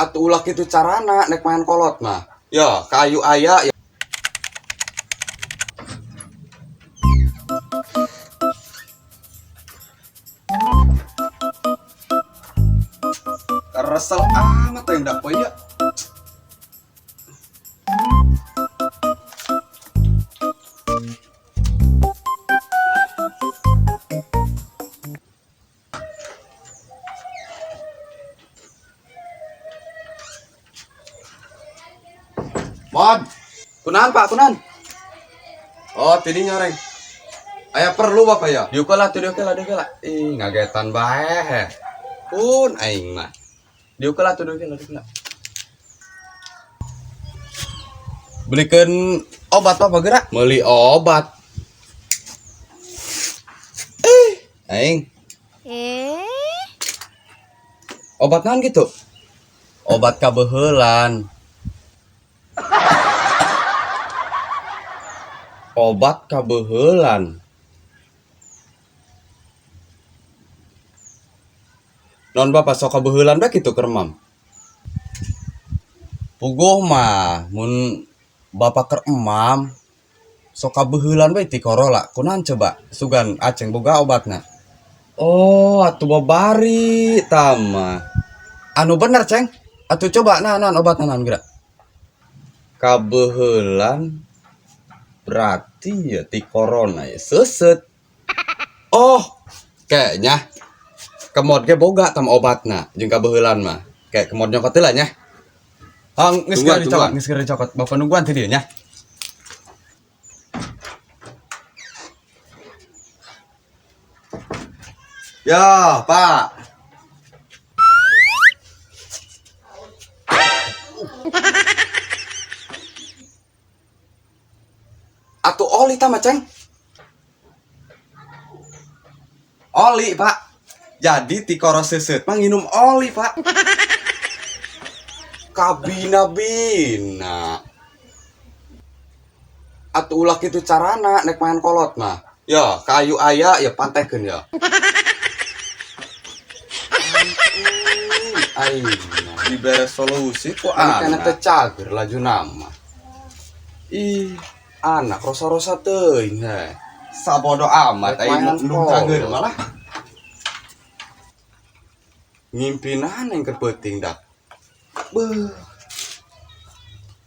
Atuh ulah kitu carana nek main kolot mah. Ya, kayu aya ya. Resel amat yang dak poe ya. Mod, kunaon Pak, kunaon? Oh, tadi nyoreng. Aya perlu Bapak ya? Diukeun lah, tuh diukeun lah, diukeun lah. Ih, ngagetan bae. Pun aing mah. Diukeun lah, tuh diukeun lah, diukeun lah. Belikan obat Bapak gerak. Beli obat. Aing. Obat naon gitu? Obat kabeuheulan. Obat kabeuheulan. Non bapak sok kabeuheulan bae kitu keur emam. Puguh mah mun bapak keur emam sok kabeuheulan bae ti korola. Kunaon coba? Sugan aceng boga obatna. Oh, atuh babari tah mah. Anu bener, Ceng. Atuh coba nah naon obatna naon geura. Kabeuheulan berarti ya ti corona ya seuseut. Oh, kayaknya kemod ge boga tam obatna jeung kabeuheulan mah. Kayak kemod nyokot heula nya. Hang geus Tungguan, geura dicokot, tungguan. geus geura dicokot. Bapak nungguan ti dieu nya. Ya, Pak. Atuh oli tah mah, Ceng. Oli, Pak. Jadi tikoro seuseut mah nginum oli, Pak. Kabina-bina. Atuh ulah kitu carana nek main kolot mah. Ya, kayu aya ya pantekeun ya. Aing Dibere solusi ku anak anak. teh cager laju nama. Ih, anak rosa-rosa teuing he. Sabodo amat Rek aing main nu cager kolot. malah. Ngimpinan yang keur peuting dak. Beuh.